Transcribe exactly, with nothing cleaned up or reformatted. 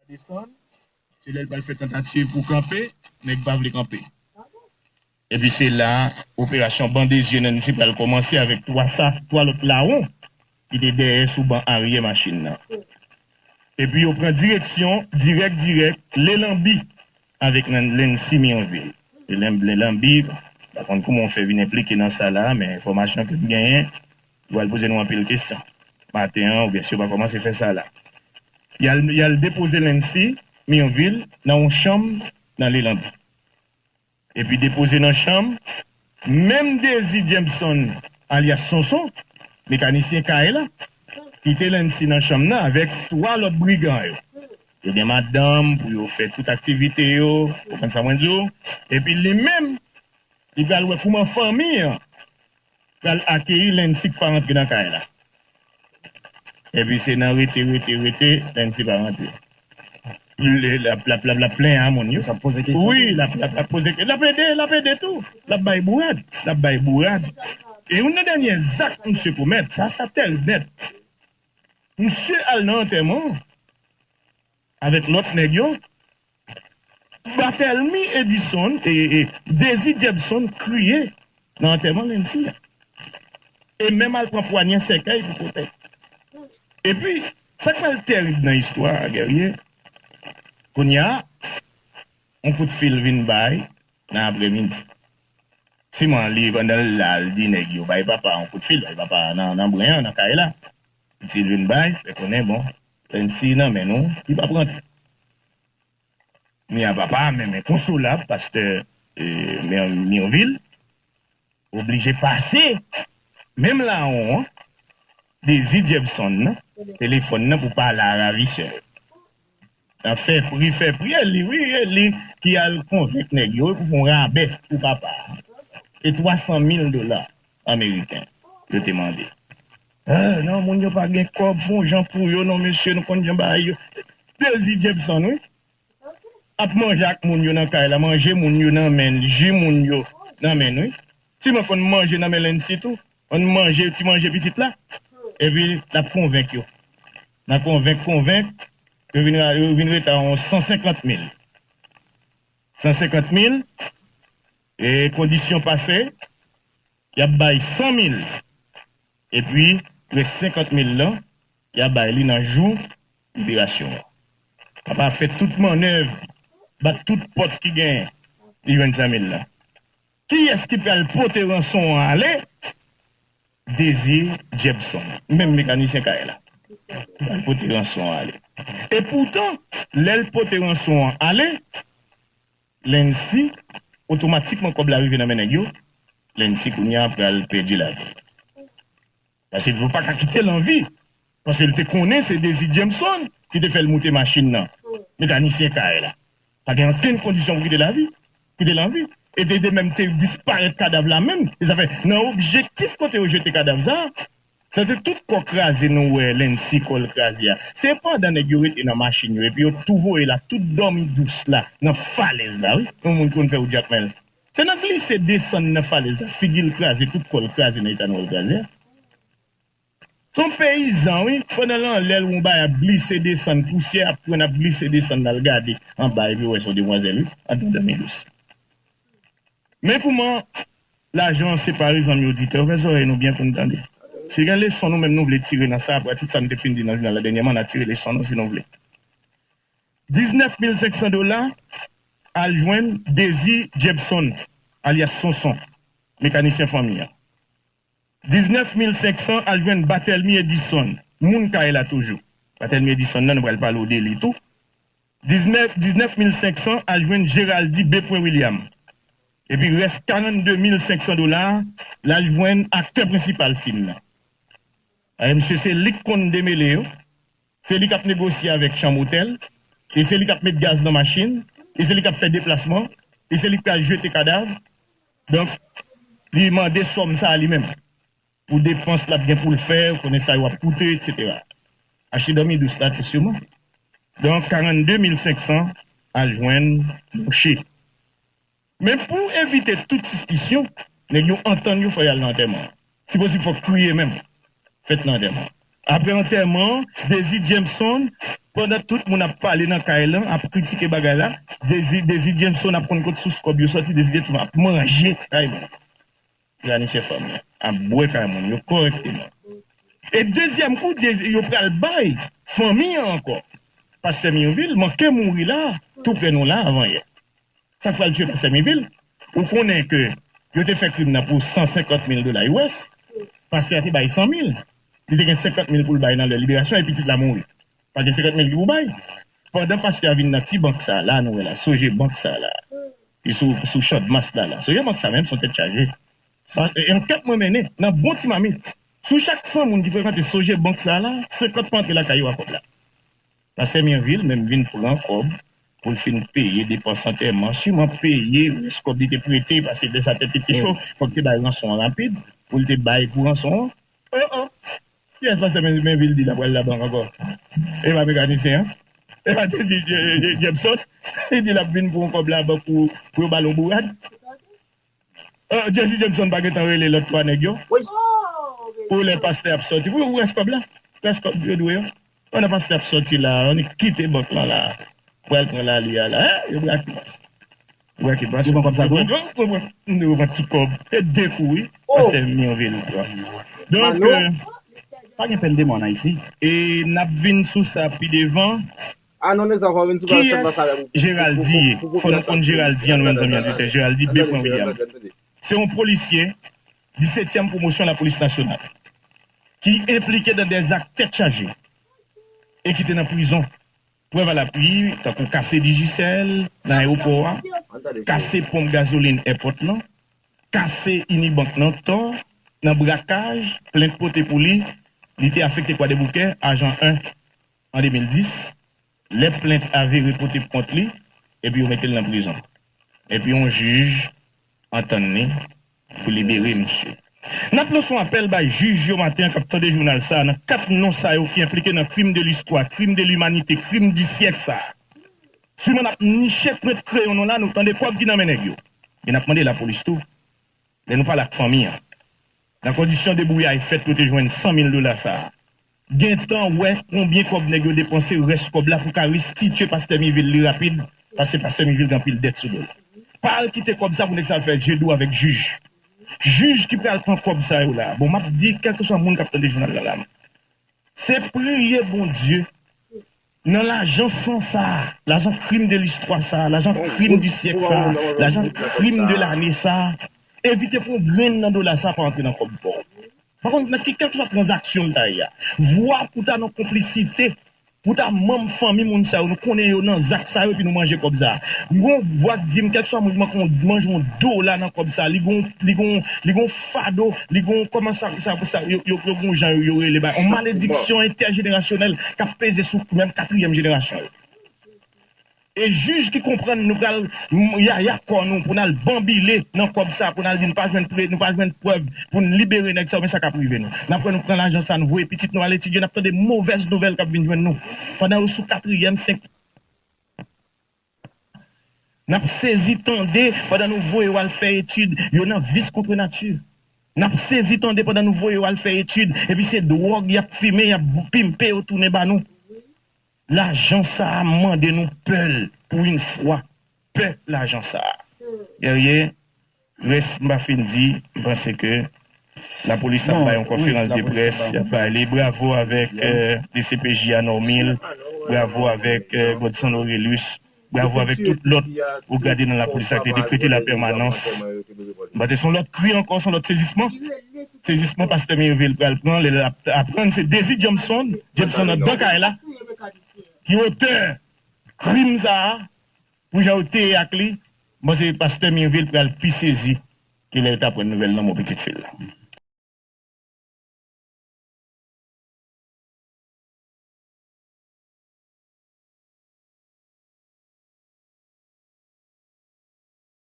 desann, se lè l pral fè tantativ pou kanpe, nèg pa vle kanpe. Epi se la, operasyon bande zye Nancy pral kòmanse avèk twa sa, twa lòt lawon ki te dèyè sou ban aryè machin nan. Epi yo pran direksyon dirèk, dirèk, Lelanbi avèk Nan-, Lency Mirville. E Len-, Lelanbi, m pa konn kouman w fè vin enplike nan sa la, men enfòmasyon ke m genyen, yo al poze nou anpil kesyon maten an, oubyen si yo pa kòmanse fè sa la. Y al, y al depoze Lency Mirville nan yon chanm nan Lelanbi. Epi depoze nan chanm, menm Désir Jebson, alyas Sonson, mekanisyen kay la, kite Lency nan chanm nan avèk twa lòt brigan yo. Yo gen madanm pou yo fè tout aktivite yo, ou konprann sa mwen di w? Epi li menm, li pral wè kouman fanmi an pral akeyi Lency k pa rantre nan kay la. Epi se nan rete, rete, rete, Lency pa rantre. L ap, l ap, l ap, l ap plenyen a moun yo. L ap poze kesyon. Wi, l ap, l ap, l ap poze, l ap ede, l ap ede tou. L ap bay bourad, l ap bay bourad. E youn nan dènye zak misye komèt, sa, sa tèrib nèt. Misye al nan antèman avèk lòt nèg yo. Bathelmy Edison, e, e, Désir Jebson kriye nan antèman Lency a. E menm al pran pwanyè sèkèy pou pote. Epi, sa k pral tèrib nan istwa a, Guerrier, kounye a, yon kout fil vin bay nan aprèmidi. Siman li, pandan l la, l di nèg yo, bay papa yon kout fil, bay papa nan, nan bren an, nan kay la. Pitit vin bay, fè konnen, bon, Lency nan men nou, li p ap rantre. Ni a papa, men, men konsolab, pastè, e, Mir-, Mirville, oblije pase menm lawon an, Désir Jebson nan, telefòn nan pou pale a ravisè yo. Nan fè pri, fè pri, e li, wi, e li ki al konvenk nèg yo pou fè yon rabè pou papa a. E twa san mil dola ameriken yo te mande. Ah, non, moun yo pa gen kòb, fè yon jan pou yo, non, mesye, nou konn jan bagay yo. Désir Jebson, wi. Ap manje ak moun yo nan kay la, manje moun yo nan men l, ji moun yo nan men l, wi. Ti mwen konn manje nan men Lency tou. Konn manje, ti manje pitit la. Epi, l ap konvenk yo. Nan konvenk, konvenk, yo vin, yo vin rete a yon san senkant mil. San senkant mil, e kondisyon pase, y ap bay san mil. Epi, rès senkant mil lan, y a bay li nan jou liberasyon an. Papa fè tout mannèv, bat tout pòt ki genyen, li jwenn san mil lan. Kiyès ki pral pote ranson an ale? Désir Jebson, menm mekanisyen kay la. Pral pote ranson an ale. E poutan, lè l pote ranson an ale, Lency, otomatikman kòb la rive nan men nèg yo, Lency kounye a pral pèdi lavi. Paske yo pa ka kite l an vi. Paske l te konnen se Désir Jebson ki te fè l moute machin nan. Mekanisyen kay la. Pa gen okenn kondisyon pou kite l an vi. Kite l an vi. E te, te menm te disparèt kadav la menm. E sa fè, nan objektif kote yo jete kadav sa, se te tout kò kraze nou wè, Lency kò l kraze a. Se pandan nèg yo rete nan machin yo, epi yo tou voye la, tout dòmi dous la, nan falèz la, wi. Yon moun ki konn fè ou djak men l. Se nan glise desann nan falèz la, figi l kraze, tout kò l kraze nan eta nou wè l kraze a. Se yon peyizan, wi, pandan l anlè l, yon bagay ap glise desann, pousyè ap pran, ap glise desann, l al gade anba, epi wè se yon demwazèl, wi, anndan dòmi dous. Men kouman lajan an separe, zanmi oditè, ouvè zòrèy nou byen pou n tande. Si gen leson nou menm nou vle tire nan sa, apre tout sa n te fin di nan jounal la dènyèman, n a tire leson nou si nou vle. Diznèf mil senk san dola al jwenn Désir Jebson, alyas Sonson, mekanisyen fanmi an. Diznèf mil senk san al jwenn Bathelmy Edison, moun kay la toujou. Bathelmy Edison nan, nou pral pale w de li tou. Diznèf, diznèf mil senk san al jwenn Geraldy Bepwen William. Epi rès karannde mil senk san dola, l al jwenn aktè prensipal fim nan. E misye se li k konn demele yo. Se li k ap negosye avèk chanm otèl, e se li k ap met gaz nan machin, e se li k ap fè deplasman, e se li k pral jete kadav. Donk, li mande sòm sa a li menm. Pou depans l ap gen pou l fè, ou konnen sa yo ap koute, etsetera. Achte dòmi dous la, tou siman. Donk, karannde mil senk san al jwenn mouche. Men pou evite tout sispisyon, nèg yo antann yo fò y al nan antèman an. Si posib, fò kriye menm fèt nan antèman an. Apre antèman, Désir Jameson, pandan tout moun ap pale nan kay lan, ap kritike bagay la, Désir, Désir Jameson ap konn kot sous kòb yo sòti, Désir Jameson ap manje kay moun. Granise fanmi an, ap bwè kay moun yo kòrèkteman. E dezyèm kou, de, yo pral bay fanmi an ankò. Pastè Mirville manke mouri la, tou prè nou la, avan yè. Sa k pral tiye pastè Mirville? Ou konnen ke yo te fè krim nan pou san senkant mil dola U S, pastè a te bay san mil. Li te gen senkant mil pou l bay nan lè liberasyon, e pitit la mouri. Pa gen senkant mil ki pou bay. Pandan pastè a vin nan ti bank sa la, nou wè la, Sogebank sa la, ki sou, sou Channmas la, la. Sogebank sa menm, se yon tèt chaje. Pa, e, ankèt mwen mennen, nan bon ti mamit. Sou chak san moun ki frekante Sogebank sa la, senkant pa antre lakay yo ak kòb la. Pastè Mirville menm vin pran kòb pou l fin peye depans antèman, siman peye rès kòb li te prete, paske lè sa tèt li te cho, fòk te bay ranson an rapid, pou l te bay pou ranson an. Oh, oh. Kiyès pastè Men-, Menville di l ap pral labank ankò? E pa mekanisyen an? E pa Désir Jameson? Li di l ap vin pou yon kòb labank pou, pou yo ba l yon bourad? Désir Jameson pa gentan rele lòt twa nèg yo? Pou lè pastè ap sòti, pou yo rès kòb la. Rès kòb yo dwe yo. Pandan pastè ap sòti la, annik kite bank lan la. Pral pran lari a la. Yo brake. Yo pran kòb sa tou? Yo pran, yo pran tout kòb. E de kou, wi. Pastè Mirville pran. Donk, euh, pa gen pèn de mò an Ayiti. E n ap vin sou sa pi devan. Kiyès Geraldi ye? Fò nou konn Geraldi an, nou menm zanmi an, Geraldi Bepran William. Se yon polisye disetyèm pwomosyon Lapolis Nasyonal ki enplike nan dèzak tèt chaje e ki te nan prizon. Prèv a lapui, tankou kase Digicel nan ayewopò a, kase ponp gazolin èpòt lan, kase Unibank nan Tò, nan brakaj, plent pote pou li, li te afekte Kwadèboukè, ajan en, an de mil dis, lè plent avere pote kont li, epi yo mete l nan prizon. Epi yon jij antann li pou libere misye. N ap lanse yon apèl bay jij yo maten an k ap tande jounal sa a, nan kat non sa yo ki enplike nan krim de listwa, krim de limanite, krim di syèk sa a. Siman n ap niche pwent kreyon nou la, nou tande kòb ki nan men nèg yo. E n ap mande lapolis tou, lè nou pale ak fanmi an, nan kondisyon debouyay fèt pou yo te jwenn san mil dola sa a, gentan wè konbyen kòb nèg yo depanse, rès kòb la pou ka restitye pastè Mirville li rapid, paske pastè Mirville gen anpil dèt sou do l. Pa al kite kòb sa pou nèg sa al fè je dou avèk jij. Jij ki pral pran kòb sa yo la. Bon, m ap di, kèlkeswa moun k ap tande jounal la, la, se priye Bondye nan lajan san sa a, lajan krim de listwa sa a, lajan krim di syèk sa a, lajan krim de lane sa a, evite pou yon grenn nan dola sa a pa antre nan kòb pa w. Pa konn nan ki, kèlkeswa tranzaksyon l ta ye a. Vwa pou ta nan konplisite, pou ta manm fanmi moun sa yo, nou konnen yo nan zak sa yo, epi nou manje kòb sa a. M gen yon vwa k di m, kèlkeswa moun ki manke yon, manje yon dola nan kòb sa a, li gon, li gon, li gon fado, li gon, kòman sa, sa, sa, yo, yo, yo gon jan yo, yo rele ba, yon malediksyon entèjenerasyonèl k ap peze sou menm katriyèm jenerasyon yo. E jij ki konprann nou pral m-, yaya kò nou pou n al banbile nan kòb sa, pou n al di n pa jwenn pre-, nou pa jwenn prèv pou n libere nèg sa yo, men sa k ap rive nou. N ap wè nou pran lajan sa, nou voye pitit nou al etidye, n ap tande movèz nouvèl k ap vin jwenn nou. Pandan yo sou katriyèm, senk, n ap sezi tande, pandan nou voye yo al fè etid, yo nan vis kont nati. N ap sezi tande pandan nou voye yo al fè etid, epi se dwòg y ap fimen, y ap pimpe yo tounen ba nou. Lajan sa a mande nou pè l pou yon fwa. Pè lajan sa a. Guerrier, rès m pa fin di, m panse ke lapolis ap bay yon konferans de près, y ap bay li. Bravo avèk, euh, D C P J a Normil, bravo avèk, euh, Godson Orelus, bravo avèk tout lòt ou gade nan lapolis la ki te dekrete lapèmanans. M panse se yon lòt kri ankò, se yon lòt sezisman. Sezisman pastè Mirville pral pran, lè l ap aprann se Désir Jameson, Jameson anndan kay la, ki otè krim sa a, pou jan yo te ye ak li, m panse pastè Mirville pral pi sezi ke lè yo t aprann nouvèl lanmò pitit fi l la.